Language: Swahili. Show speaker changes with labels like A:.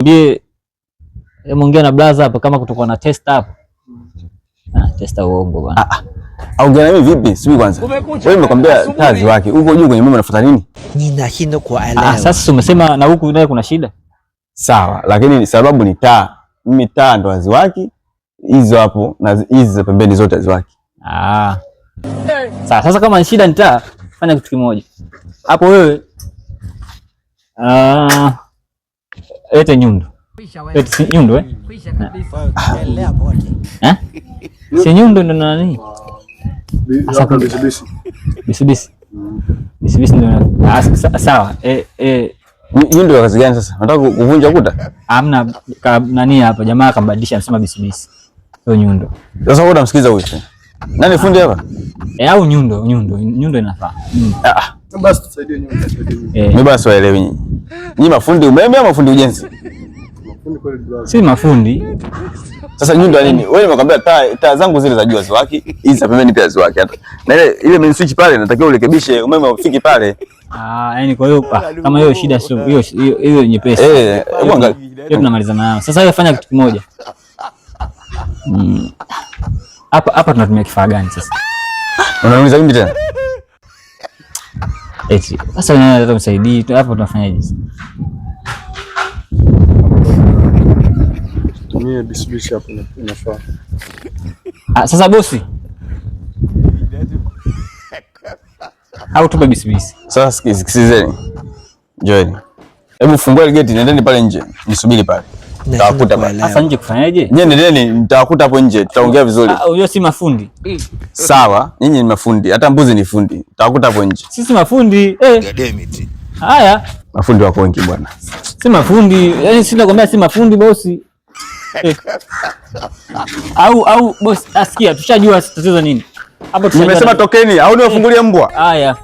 A: Mwambie ongea na blaza hapo kama kutokuwa na test hapo. Ah, testa uongo bwana.
B: Ah, ah. Ongea na mimi vipi? Subiri kwanza. Wewe nimekwambia taa ziwake. Huko juu kwenye mimi unafuata nini?
C: Ninashindwa kuelewa.
A: Ah, sasa umesema na huku naye kuna shida.
B: Sawa, lakini sababu ni taa. Mimi taa ndo haziwaki. Hizo hapo na hizi za pembeni zote haziwaki.
A: Ah. Sawa, sasa kama shida ni taa, fanya kitu kimoja. Hapo wewe lete nyundo. Lete si nyundo eh? Eh? Si nyundo ndo nani? Asa
D: bisibisi.
A: Bisibisi. Bisibisi ndo. Sawa.
B: Nyundo ya kazi gani sasa? Nataka kuvunja kuta?
A: Hamna nani hapa, jamaa akambadilisha anasema bisibisi. Sio nyundo.
B: Sasa wewe unamsikiza huyu? Nani fundi hapa?
A: Au nyundo, nyundo inafaa.
B: Ah,
D: basi tusaidie nyundo, tusaidie nyundo.
B: Mimi basi waelewi nyinyi. Nyinyi mafundi umeme au mafundi ujenzi?
D: Mafundi kweli brother.
A: Si mafundi.
B: Sasa nyundo ya nini? Wewe nimekwambia taa zangu zile za juu haziwaki, hizi za pembeni pia haziwaki hata. Na ile main switch pale natakiwa urekebishe umeme ufiki pale.
A: Ah, yani kwa hiyo kama hiyo shida sio hiyo hiyo nyepesi.
B: Hebu angalia.
A: Hiyo tunamaliza nayo. Sasa wewe fanya kitu kimoja. Hapa tunatumia kifaa gani sasa?
B: Unaniuliza mimi tena?
A: Eti sasa wewe unataka msaidie, hapa tunafanyaje sasa?
D: Tumie bisibisi hapo inafaa.
A: Ah, sasa bosi. Au tupe bisibisi.
B: Sasa sikizeni. Join. Hebu fungua ile gate, nendeni pale nje. Nisubiri pale. Nitawakuta pale.
A: Sasa nje kufanyaje?
B: Nyinyi nendeni, nitawakuta hapo nje, tutaongea vizuri.
A: Ah, unajua si mafundi.
B: Sawa, nyinyi ni mafundi, hata mbuzi ni fundi. Nitawakuta hapo nje.
A: Sisi mafundi.
E: Goddammit.
A: Haya.
B: Mafundi wako wengi bwana.
A: Si mafundi, yaani si nakwambia si mafundi bosi. Au bosi, asikia tushajua tatizo nini. Hapo tushajua.
B: Nimesema tokeni au niwafungulie mbwa?
A: Haya.